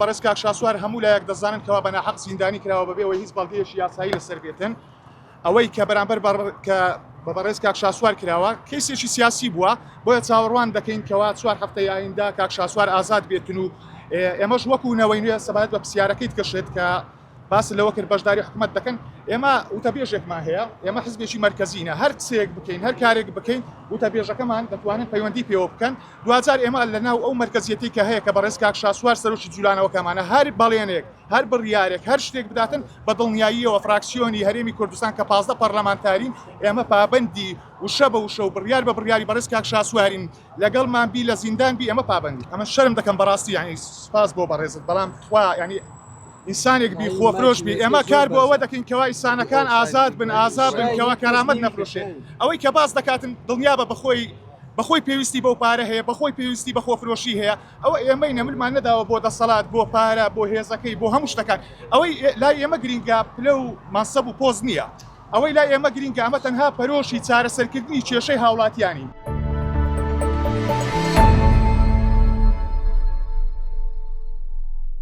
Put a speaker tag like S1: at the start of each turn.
S1: بەڕێز کاک شاسوار هەموو لایەک دەزانن کەوا بە ناحەق زیندانی کراوە بەبێ ئەوەی هیچ بەڵگەیەکی یاسایی لەسەر بێتن. ئەوەی کە بەرامبەر کە بە بەڕێز کاک شاسوار کراوە کەیسێکی سیاسی بووە، بۆیە چاوەڕوان دەکەین کەوا چوار هەفتەی ئایندە کاک شاسوار ئازاد بێتن و ئێمەش وەکو نەوەی نوێ سەبارەت بە پرسیارەکەیت کەشت کە باست لەوە کرد بەشداری حکومەت دەکەن، ئێمە وتەبێژێکمان هەیە، ئێمە حزبێکی مەرکەزینە، هەر قسەیەک بکەین، هەر کارێک بکەین، وتەبێژەکەمان دەتوانن پەیوەندی پێوە بکەن، دواجار ئێمە لەناو ئەو مەرکەزیەتەی کە هەیە کە بەڕێز کاک شاسوار سەرۆکی جولانەوەکەمانە، هەر بەڵێنێک، هەر بڕیارێک، هەر شتێک بداتن، بە دڵنیاییەوە فراکسیۆنی هەرێمی کوردستان کە 15 پەرلەمانتارین، ئێمە پابەندی وشە بە وشە و بڕیار بە بڕیاری بەڕێز کاک شاسوارین. لەگەڵمان بی لە زیندان بی ئێمە پابەندین. ئەمن شەرم دەکەم بەڕاستی یانی سوپاس بۆ بەڕێزت بەڵام تخوا یانی ئینسانێک بی خۆفرۆش بی ئێمە کار بۆ ئەوە دەکەین کەوا ئینسانەکان ئازاد بن ئازا بن کەوا کەرامەت نەفرۆشێ ئەوەی کە باس دەکاتن دڵنیابە بەخۆی بەخۆی پێویستی بەو پارە هەیە بەخۆی پێویستی بە خۆفرۆشی هەیە ئەوە ئێمەی نەملمان نەداوە بۆ دەسەڵات بۆ پارە بۆ هێزەکەی بۆ هەموو شتەکان ئەوەی لای ئێمە گرینگە پلە و مەنسەب و پۆست نییە ئەوەی لای ئێمە گرینگە ئەمە تەنها پەرۆشی چارەسەرکردنی کێشەی هاوڵاتیانین.